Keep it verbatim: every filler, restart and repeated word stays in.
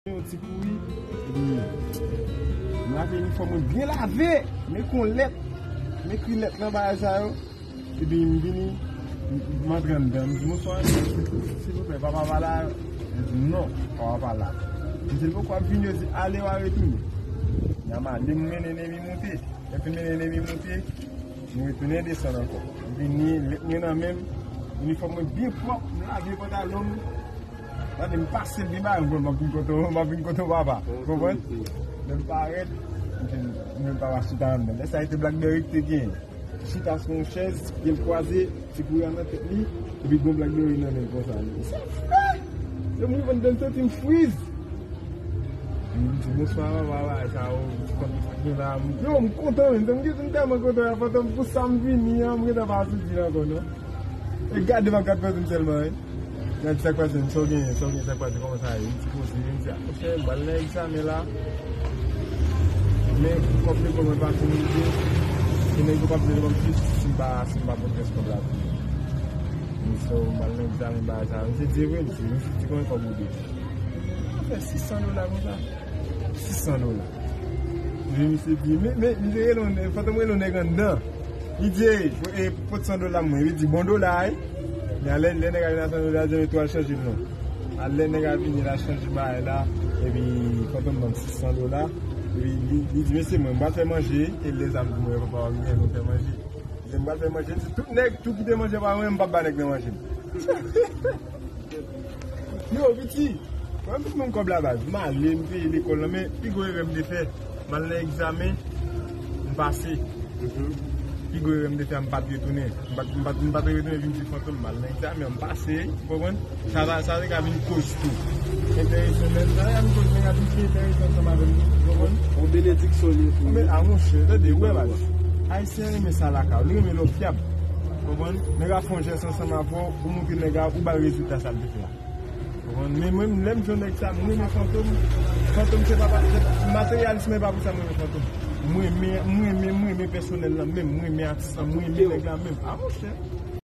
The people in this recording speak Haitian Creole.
Yon ti kouri, epi m lave inifòm mwen byen lave, m ekri yon lèt, m ekri lèt nan bagay sa yo, epi m vini, m, m antre anndan, m di, "Bonswa, silvouplè, papa pa la?" Yo di, "Non, papa pa la." M di, "Poukò w ap vini?" Yo di, "Ale, w a retounen." N a m ale, m mennen Nemi moute, lè m fin mennen Nemi moute, m retounen desann ankò. M vini, lèt mwen nan men m, inifòm mwen byen pwòp, m lave pantalon m, Tande, m pase l byen ba, m konn m ap vin kote w, m ap vin kote w papa. Ou konprann? Lè m parèt, m di, m menm papa chita anndan. Lè sa a, se te Blackberry ki te genyen. Chita sou yon chèz, pye l kwaze, ti kouri a nan tèt li, epi gon Blackberry nan men l konsa. Li di, "Sa fè?" Se mwen konn tande santi m friz. M di, "Bonswa, papa, papa, sa yo, ti kòb sa gen la." Yo, m kontan, men, m gentan tèlman kontan, Fantom, pou sa m vini an, m gentan pa sou di l ankò, non. E gade m ap gad Fantom sèlman, wi. Gad sa k pase, sa w genyen, sa w genyen, sa k pase, kòman sa ye? M ti poze, m di, "A, monchè, m pral nan egzamen la." Men, kòb lekòl mwen pa fini rive. E nèg yo p ap vle ban m plis si m pa, si m pa pote rès kòb la pou yo. M di, "So, m pral nan egzamen, bagay sa." M se di vre, m di, "M se di konbyen kòb ou dwe?" Sa fè sis san dola konsa. Sis san dola. Epi misye di, men, men, misye rele yon, Fantom rele yon nèg anndan. Li di, "Ey, e, pot san dola mwen." Li di, "Bon dola, wi." Men alè, lè nèg a vin a san dola, li di, "Tou al chanje l non." Alè nèg a vini, l a chanje bagay la, epi Fantom ban m sis san dola. Epi li, li di, "Mesye, mwen, m pral fè manje, e lè sa m di mwen, papa, w ap vini, nou fè manje." Li di, "M pral fè manje." Li di, "Tout nèg, tou kite manje pa mwen, m p ap ba nèg nan manje m." Yo, piti, mwen m tout moun kòb la baz. M ale, m peye lekòl lan, men pi gwo erè m te fè, m al nan egzamen, m pase. Pi gwo erè m te fè, m pa t retounen. M pa t, m pa t, m pa t retounen vin di Fantom, m al nan egzamen, m pase, ou konprann? Sa, sa, sa te ka vin koz tou. Enterese menm, sa te ka vin koz negativite, enterese ansanm avè m, ou konprann? Yon benediksyon li ye pou ou. Men, a monchè, tande, ou wè baz. Ayisyen renmen sa lakay, li renmen lè w fyab. Ou konprann? Nèg ap fè yon jès ansanm avè w, ou montre nèg la, ou ba l rezilta sa l te fè a. Ou konprann? Men mwen, lè m jwenn nèg sa, mwen renmen Fantom. Fantom se pa, pa, se materyalis, men pa pou sa mwen renmen Fantom. Mwen renmen, mwen renmen, mwen renmen pèsonèl lan menm, mwen renmen atis lan, mwen renmen nèg la menm. A monchè.